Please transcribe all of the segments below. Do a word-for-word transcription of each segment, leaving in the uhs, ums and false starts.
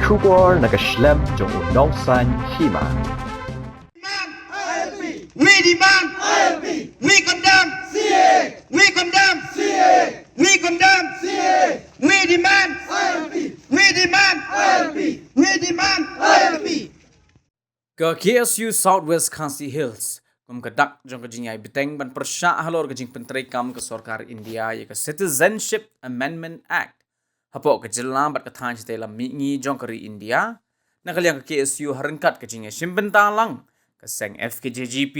Khubor na ka shlem jong u nongsan hima. We demand I L P. We condemn C A A. We condemn C A A. We condemn C A A. We demand I L P. We demand I L P. We demand I L P. Ka K S U South West Khasi Hills kum ka dak jong ka jingïai bteng ban pyrshah halor ka jingpyntreikam ka sorkar India ïa ka Citizenship Amendment Act hapoh ka jylla bad ka thaiñ shatei lam mihngi jong ka ri India. Na ka liang ka K S U ha ryngkat ka jingïashim bynta lang ka seng F K J G P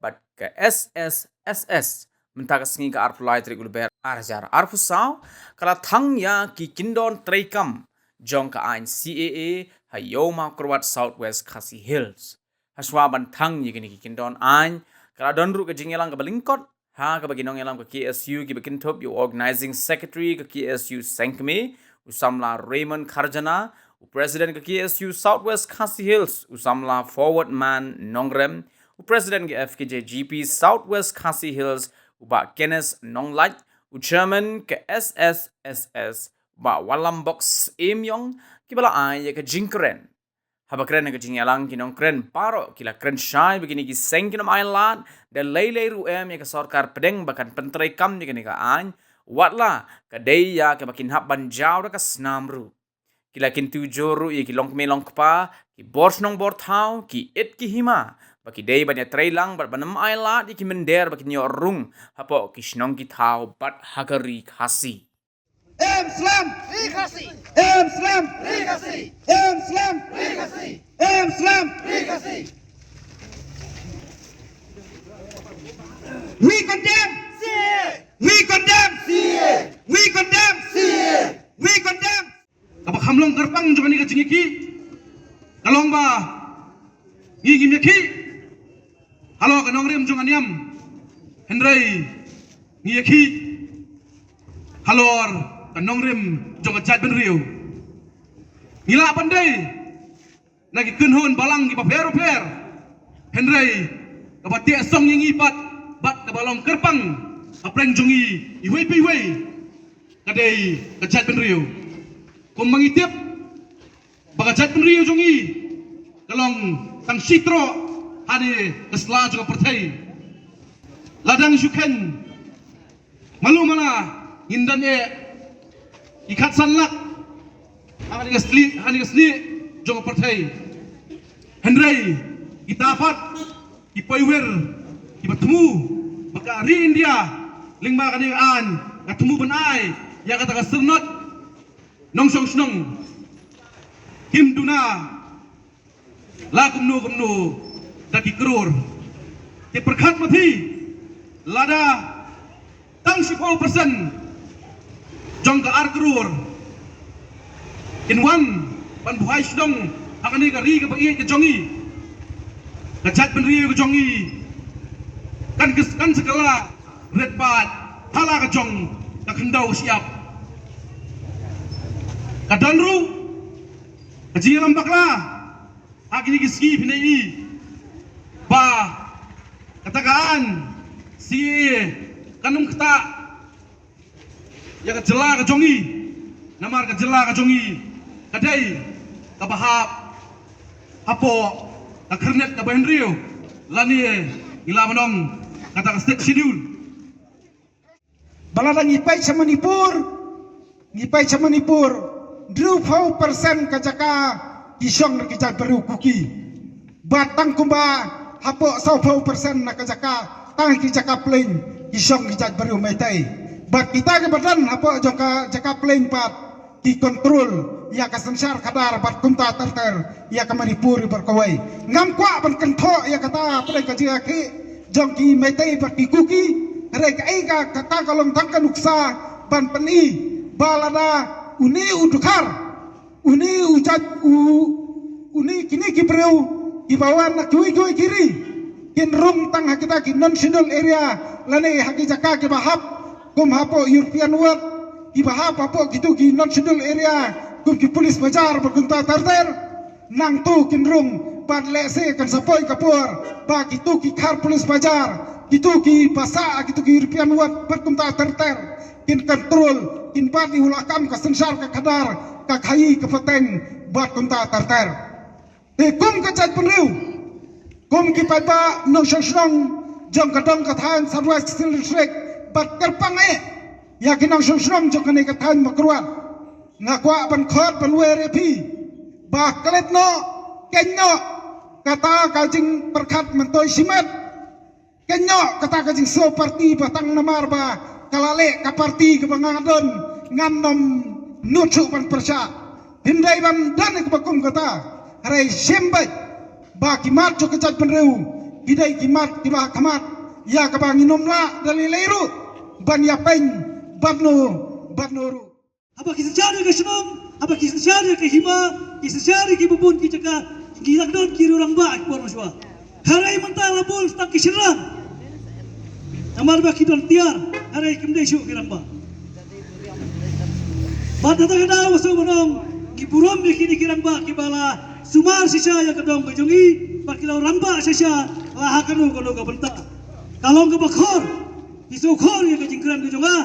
bad ka S S S S mynta ka sngi ka arphew lai tarik u Lber ar hajar arphew saw ka la thang ïa ki kyndon treikam jong ka aiñ C A A ha Ïew Mawkyrwat South West Khasi Hills. Hashwa ban thang ïa kine ki kyndon aiñ ka la don ruh ka jingïalang kaba lyngkot ha kaba ki nongïalam ka K S U kiba kynthup ïa u Organising Secretary ka K S U Sengkmie u samla Raymond Kharjana, u President ka K S U South West Khasi Hills u samla Forward Man Nongrem, u President ka F K J G P South West Khasi Hills u Bah Kenneth Nonglait, u Chairman ka S S S S u Bah Walambok Syiem Ïong kiba la ai ïa ka jingkren. Haba kren ha ka jingïalang ki nongkren baroh ki la kren shai ba kine ki seng kin ym ailad da lei lei ruh em ïa ka sorkar pdeng ba kan pyntreikam ïa kane ka aiñ, watla ka dei ïa kaba kin hap ban jaw da ka snam ruh. Ki la kyntu jur ruh ïa ki longkmie longkpa, ki bor shnong bor thaw, ki it ki hima ba ki dei ban ïatreilang bad ban ym ailad ïa ki mynder ba kin ïoh rung hapoh ki shnong ki thaw bad ha ka ri Khasi. Em slem. Ri Khasi. Em slem. Ri Khasi. Em slem. Ri Khasi. Em slem. Ri Khasi. We condemn. We condemn. We condemn. We condemn. Kaba kham long kyrpang jong kane ka jingïakhih ka long ba ngi ngim ïakhih halor ka nongrim jong ka niam, hynrei ngi ïakhih halor ka nongrim jong ka jaitbynriew. Ngi lah ban dei na ki kynhun balang kiba pher pher, hynrei kaba teh song ïa ngi pat bad kaba long kyrpang hapdeng jong ngi iwei pa iwei ka dei ka jaitbynriew. Kumba ngi tip ba ka jaitbynriew jong ngi ka long tang shi troh ha kane ka sla jong ka pyrthei. Lada ngi shu kheiñ malu mala ngin don eh ki khatsan lak ha kane ka slieh, ha kane ka slieh jong ka pyrthei. Hynrei kita pat ki poiwir kiba thmu ba ka ri India lyngba kane ka aiñ ka thmu ban ai ïa kata ka syrnod nongshong shnong. Kim duna la kumno kumno da ki klur. Te pyrkhat ma phi, lada tang shiphew percent jong ka ar klur kin wan ban buhai shnong ha kane ka ri kaba ïeit ka jong ngi, ka jaitbynriew ka jong ngi kan, kan sa kylla rit paid ha la ka jong ka khyndew shyiap. Ka don ruh ka jingïalam bakla ha kine ki sngi, phi ïohi ba kata ka aiñ C A A kan ym ktah ïa ka jylla ka jong ngi, namar ka jylla ka jong ngi ka dei kaba hap hapoh ka khyrnit kaba hynriew lane ngi lah ban ong kata ka Sixth Schedule. Ba lada ngi peit sha Manipur, ngi peit sha Manipur, hynriewphew percent ka jaka ki shong da ki jaitbynriew Kuki. Bad tang kumba hapoh sawphew percent na ka jaka, tang ki jaka plain ki shong ki jaitbynriew Meitei. Bad kita kiba don hapoh jong ka jaka plain pat ki control ïa ka synshar khadar bad kumta ter ter ïa ka Manipur bad kawei. Ngam kwah ban kynthoh ïa kata hapdeng ka jingïakhih jong ki Meitei bad ki Kuki. Hynrei kaei ka, kata ka long tang ka nuksa ban pyni ba lada une u dkhar, une u jait, u, une, kine ki briew kiba wan na kiwei kiwei ki ri kin rung tang ha kita ki non schedule area lane ha ki jaka kiba hap, kum hapoh European Ward, kiba hap hapoh kito ki non schedule area kum ki Police Bazar bad kumta ter ter. Nangtu kin rung bad lehse kan sa poi ka por ba kito ki khar Police Bazar, kito kiba sah ha kito ki European Ward bad kumta ter ter kin control, kin bat ïa u lakam ka synshar ka khadar, ka khaii ka pateng Bad kumta ter ter. Te kum ka jaitbynriew, kum ki paidbah nongshong shnong jong ka dong ka thaiñ South West Khasi Hills District, bad kyrpang eh ïa ki nongshong shnong jong kane ka thaiñ Mawkyrwat. Nga kwah ban khot ban wer ïa phi ba klet noh, kynnoh kata ka jingpyrkhat myntoi shimet. Kynnoh kata ka jingsngew parti ba tang namar ba ka la leh ka parti kaba nga don, ngan nym nud shuh ban pyrshah. Hynrei ban don ïa kaba kum kata, hynrei shim beit ba ki mat jong ka jaitbynriew ki dei ki mat kiba ha khmat, ïa kaba ngin nym lah da lei lei ruh ban ïapeiñ bad no bad no ruh. Haba ki synshar ïa ka shnong, haba ki synshar ïa ka hima, ki synshar ïa kiba bun ki jaka, ki dang don ki riew rangbah ki por mynshuwa. Hynrei mynta la bun tang ki shynrang. Namar ba ki don tiar, hynrei kim dei shuh ki rangbah. Bad na kata ka daw nga sngewbha ban ong, ngi burom ïa kine ki rangbah kiba la sumar shisha ïa ka dong ka jong ngi, bad ki la rangbah shisha la ha kano kano ka bynta. Ka long kaba khor. Ki sngewkhor ïa ka jingkren ka jong nga.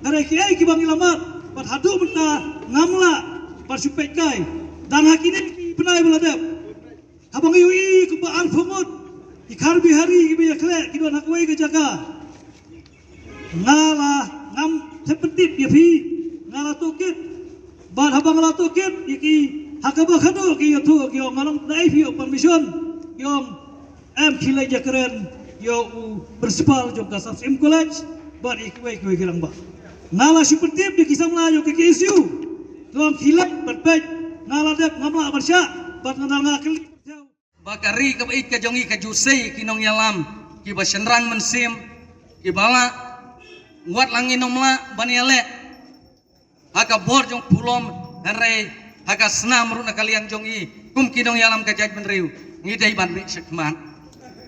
Hynrei kiei kiba ngi la mad bad haduh mynta ngam lah ban shu peitkai. Dang ha kine ki bnai ba la dep, haba nga ïohi kumba arphew ngut ki Karbi Hari kiba ïakhleh ki don ha kawei ka jaka, nga la, ngam thep pyntip ïa phi, nga la tohkit. Bad haba nga la tohkit ïa ki, ha kaba khadduh ki ïathuh ki ong, nga long, dei phi ïoh permission? Ki ong, em, khie leit ïakren ïa u principal jong ka Sar Syiem College bad ïa kiwei kiwei ki rangbah. Nga la shu pyntip ïa ki samla jong ka K S U, ki ong khie leit ban peit. Nga la dep, ngam lah ban shah, bad nga dang, nga kylli ba ka ri kaba ïeit ka jong ngi ka ju sei ki nongïalam kiba shynrang mynsiem, kiba lah, wat la ngin ym lah ban ïaleh ha ka bor jong pulom, hynrei ha ka snam ruh na ka liang jong ngi kum ki nongïalam ka jaitbynriew ngi dei ban mih shakhmat.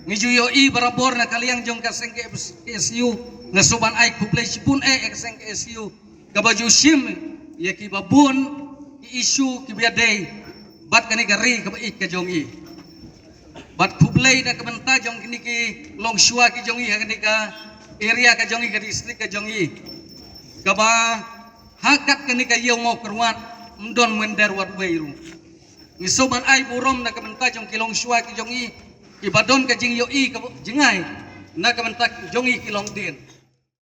Ngi ju ïohi barabor na ka liang jong ka seng K S U, nga sngewbha ban ai khublei shibun eh ïa ka seng K S U kaba ju shim ïa kiba bun ki issue kiba ïadei bad kane ka ri kaba ïeit ka jong ngi. Bad khublei na ka bynta jong kine ki longshuwa ki jong ngi ha kane ka area ka jong ngi, ka district ka jong ngi, kaba ha kat kane ka ïew Mawkyrwat ym don mynder wat wei ruh. Ngi sngewbha ban ai burom na ka bynta jong ki longshuwa ki jong ngi kiba don ka jingïohi kaba jngai na ka bynta jong ngi ki longdien.